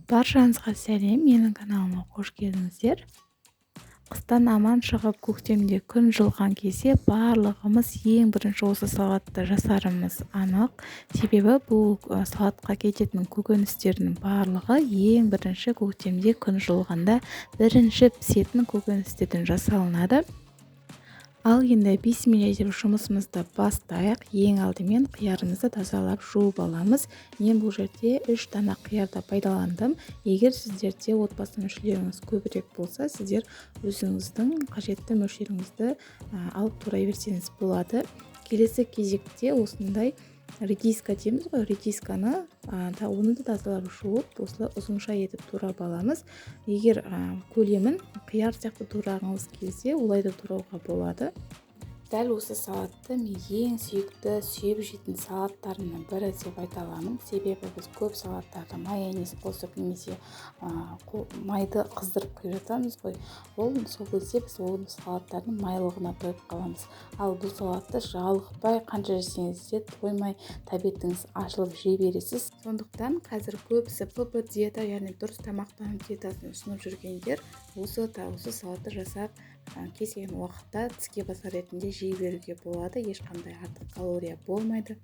Баршаңызға сәлем! Менің каналыма қош келдіңіздер. Қыстан аман шығып, көктемде күн жылыған кезде барлығымыз ең бірінші осы салатты жасарымыз анық. Себебі бұл салатқа кететін көкөністердің барлығы ең бірінші көктемде күн жылығанда бірінші пісетін көкөністерден жасалынады. Ал енді бисмилля деп жұмысымызды бастайық. Ең алдымен қиярымызды тазалап жуып аламыз. Мен бұл жерде 3 дана қиярды пайдаландым. Егер сіздерде отбасы мүшелеріңіз көбірек болса, сіздер өзіңіздің қажетті мөлшеріңізді алып турай берсеңіз болады. Келесі кезекте осындай редиска дейміз ғой, редисканы оны да тазалап жуып, осылай ұзынша етіп турап аламыз. Егер көлемін қияр сияқты турағыңыз келсе, олай да турауға болады. Дәл осы салатты мен ең сүйікті, сүйіп жейтін салаттарымның бірі деп айта аламын. Себебі біз көп салаттарды майонез қосып немесе майды қыздырып құйып жатамыз ғой. Ол сол кезде біз ол салаттардың майлығына тойып қаламыз. Ал бұл салатты жалықпай, қанша жесеңіз де тоймай, тәбетіңіз ашылып жей бересіз. Сондықтан қазір көбісі ПП диета, яғни дұрыс тамақтану диетасын ұсынып жүргендер осы салатты жасап, кез келген уақытта тіске басар ретінде жей беруге болады, ешқандай артық калория болмайды.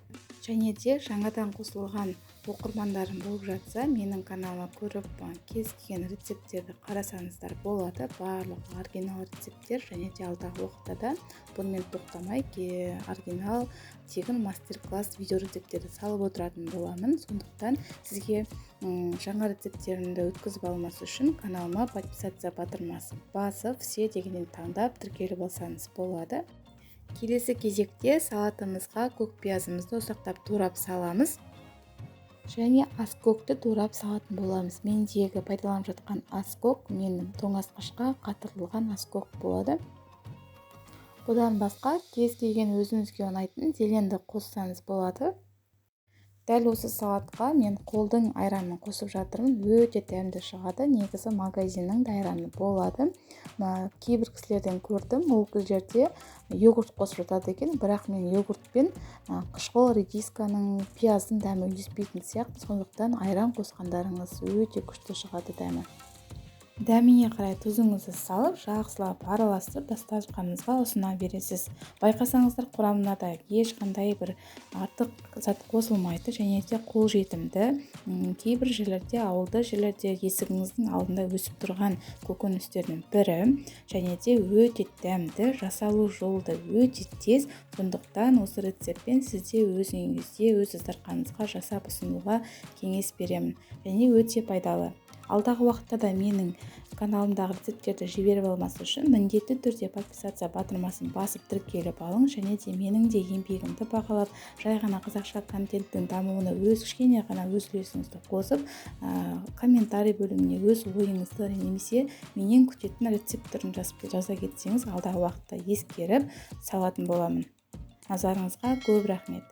Және де жаңадан қосылған оқырмандарым болып жатса, менің каналыма көріп, кез келген рецепттерді қарасаңыздар болады. Барлығы оригинал рецепттер. Және де алдағы уақытта да бұнымен тоқтамай, оригинал тегін мастер-класс видео рецепттерді салып отыратын боламын. Сондықтан сізге жаңа рецепттерімді өткізіп алмас үшін каналыма подписаться батырмасын басып, все дегеннен таңдап, тіркеліп алсаңыз болады. Келесі кезекте салатымызға көк пиязымызды ұсақтап турап саламыз және аскөкті турап салатын боламыз. Мендегі пайдаланып жатқан аскөк менің тоңазытқышқа қатырылған аскөк болады. Бұдан басқа кез келген өзіңізге ұнайтын зеленді қоссаңыз болады. Дәл осы салатқа мен қолдың айранын қосып жатырмын, өте дәмді шығады. Негізі магазиннің де айраны болады. Кейбір кісілерден көрдім, ол жерде йогурт қосып жатады екен, бірақ мен йогуртпен қышқыл редисканың, пияздың дәмі үйлеспейтін сияқты. Сондықтан айран қосқандарыңыз өте күшті шығады дәмі. Дәміне қарай тұзыңызды салып, жақсылап араластырып, дастарханыңызға ұсына бересіз. Байқасаңыздар, құрамына да ешқандай бір артық зат қосылмайды және де қолжетімді. Кейбір жерлерде, ауылды жерлерде есігіңіздің алдында өсіп тұрған көкөністердің бірі және де өте дәмді, жасалу жолы да өте тез. Сондықтан осы рецептпен сіз де өз үйіңізде, өз дастарханыңызға жасап ұсынуға кеңес беремін және өте пайдалы. Алдағы уақытта да менің каналымдағы рецепттерді жіберіп алмас үшін міндетті түрде подписаться батырмасын басып, тіркеліп алыңыз. Және де менің де еңбегімді бағалап, жай ғана қазақша контенттің дамуына өз кішкене ғана өз үлесіңізді қосып, комментарий бөліміне өз ойыңызды немесе менен күтетін рецепт түрін жаза кетсеңіз, алдағы уақытта ескеріп салатын боламын. Назарыңызға көп рахмет.